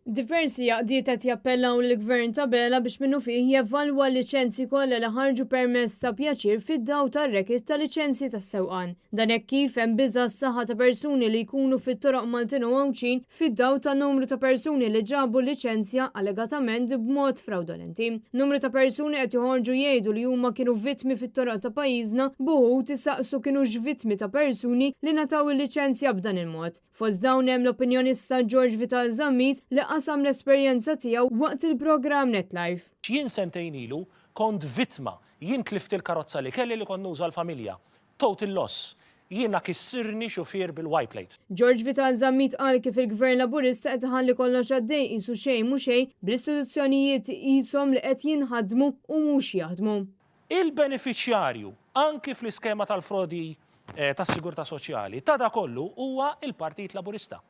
Diversi għaqdiet qed jappellaw lill-Gvern ta' Abela biex minnufih jevalwa l-liċenzji kollha li ħarġu permezz ta' pjaċir fid-dawl tar-racket ta' liċenzji tas-sewqan. Dan hekk kif hemm biża' għas-saħħa ta' persuni li jkunu fit-toroq Maltin u Għawdxin fid-dawl ta' numru ta' persuni li ġabu l-liċenzja allegatament b'mod frawdolenti. Numru ta' persuni qed joħorġu jgħidu li huma kienu vittmi fit-toroq ta' pajjiżna b'uħud isaqsu kinux vittmi ta' persuni li ngħataw il-liċenzja b'dan il-mod. Fost dawn hemm l-opinjonista George Vital Zammit li qasam l-esperjenza tiegħu waqt il-programm Net Live. Jien sentejn ilu kont vittma. Jien tlift il-karozza li kelli li kont nuża l-familja. Total loss. Jiena kissirni xufier bil-Y plate. George Vital Zammit qal kif il-Gvern Laburista qed iħalli kollox għaddej qisu xejn mhu xejn bl-istituzzjonijiet qishom li qed jinħadmu u mhux jaħdmu. Il-benefiċjarju, anki fl-iskema tal-frodi tas-sigurtà soċjali, ta' da kollu huwa l-Partit Laburista.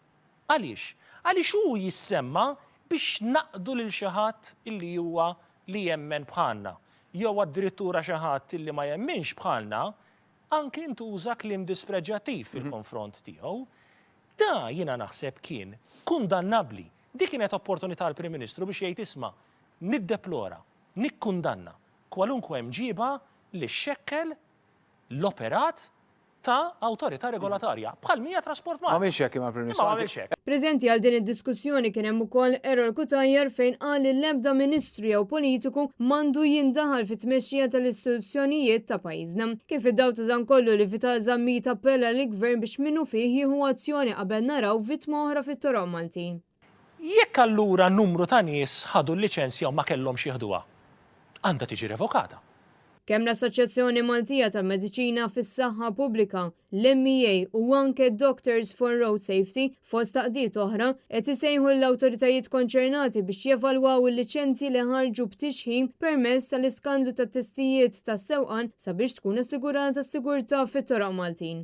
Għaliex? Għaliex hu jissemma biex naqdu lil xi ħadd illi huwa li jemmen bħalna, jew addirittura xi ħadd illi ma jemminx bħalna, anki ntuża kliem dispreġjattiv fil-konfront tiegħu. Da jiena naħseb kien kundannabbli. Dik kienet opportunità għall-Prim Ministru biex jgħid isma' niddeplora, nikkundanna kwalunkwe mġiba li xxekkel l-operat ta' awtorità regolatorja, bħal mija Trasport Malta. Ma għamilx hekk imma l-Prim Ministru. Imma ma għamilx hekk. Preżenti għal din id-diskussjoni kien hemm ukoll Errol Cutajar fejn qal li l-ebda Ministru jew politiku m'għandu jindaħal fit-tmexxija tal-istituzzjonijiet ta' pajjiżna. Kien fid-dawl ta' dan kollu li Vital Zammit appella lill-Gvern biex minnufih jieħu azzjoni qabel naraw vittma oħra fit-toroq Maltin. Jekk allura numru ta' nies ħadu l-liċenzja u ma kellhomx jieħduha, għandha tiġi revokata. Kemm l-Assoċjazzjoni Maltija tal-Mediċina fis-Saħħa Pubblika, l-MEA u anke Doctors for Road Safety, fost għaqdiet oħra, qed isejħu lill-awtoritajiet konċernati biex jevalwaw il-liċenzji li ħarġu b'tixħim permezz tal-iskandlu tat-testijiet tas-sewqan sabiex tkun assigurata s-sigurtà fit-toroq Maltin.